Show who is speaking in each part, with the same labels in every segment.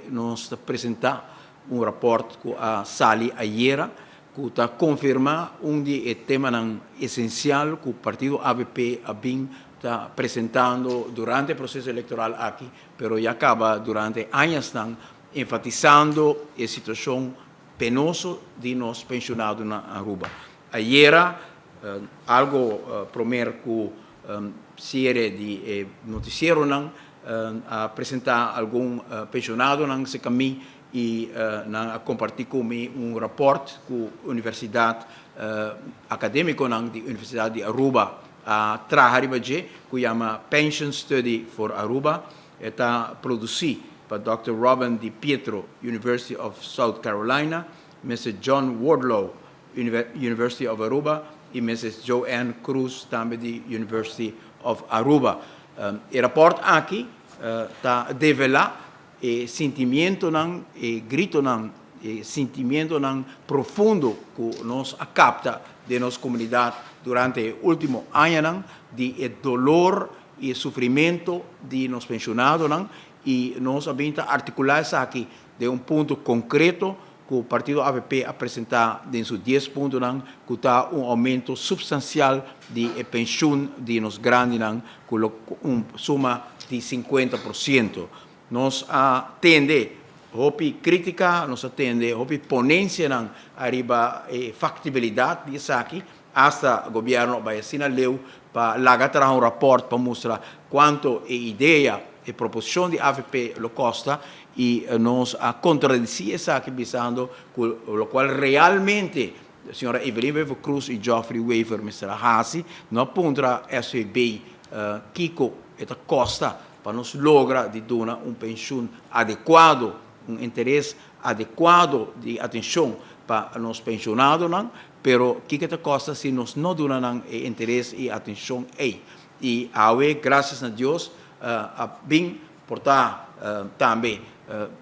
Speaker 1: Nos ta presenta un rapport cu a sali ayera, cu ta confirma un di e temanan esencial cu partido AVP a bin ta presentando durante e proceso electoral aki, pero ya caba durante añanan, enfatisando e situacion penoso di nos pensionado na Aruba. Ayera, algo prome cu cierre di noticiero nan, a presenta algun pensionado nan cerca mi y nan a comparti cu mi un rapport cu Universidad academico nan di Universidad di Aruba a traha riba dje, cu yama Pension Study for Aruba. Ta produci pa Dr. Robin Di Pietro, University of South Carolina, Mr. John Wardlow, University of Aruba, y Mrs. Joanne Cruz, tambe di University of Aruba. E rapport aki ta devela e sentimiento nan, e grito nan, e sentimiento nan profundo cu nos a capta di nos comunidad durante e ultimo añanan, di e dolor y sufrimento di nos pensionadonan, y nos a bin articula esaki den un punto concreto cu partido AVP a presenta den su 10 puntonan, cu ta un aumento substancial di pensioen di nos grandinan, cu un suma di 50%. Nos a tende hopi critica, nos a tende hopi ponencia ariba e factibilidad di esaki, hasta gobierno a bay asina leu pa laga traha un rapport pa mustra cuanto e idea e proposicion di AVP lo costa, y nos a contradeci esaki bisando locual realmente señora Evelyn Wever Croes y Geoffrey Wever mester a haci, no puntra SVB kico e ta costa pa nos logra di duna un pensioen adecuado, un interes adecuado di atencion pa nos pensionadonan, pero kico ta costa si nos no duna nan interes y atencion ey. Y awe, gracias na Dios, a bin por ta tambe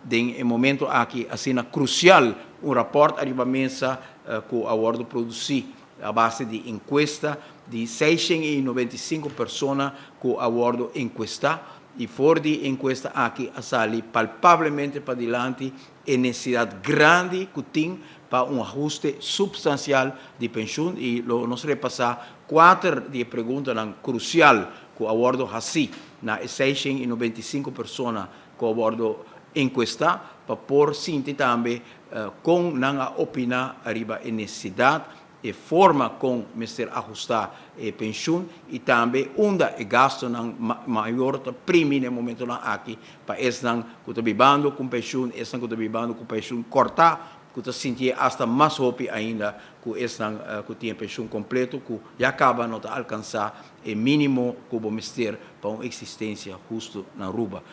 Speaker 1: den e momento aki asina crucial un rapport ariba mesa cu a wordo produci a base di encuesta di 695 persona cu a wordo encuesta, y for di encuesta aki a sali palpablemente padilanti e necesidad grandi cu tin pa un ahuste substancial di pensioen, y lo nos repasa cuater di preguntanan crucial cu a wordo haci na 695 persona cu a wordo encuesta, pa por sinti tambe con nan a opina ariba e necesidad e forma con mester ahusta e pensioen y tambe unda e gastonan mayor ta primi na momentonan aki pa esnan cu ta bibando cu pensioen, esnan cu ta bibando cu pensioen corta, cu ta sinti hasta mas hopi ainda cu esnan cu tin pensioen completo, cu ya caba no ta alcansa e minimo cu mester pa un existencia husto na Aruba.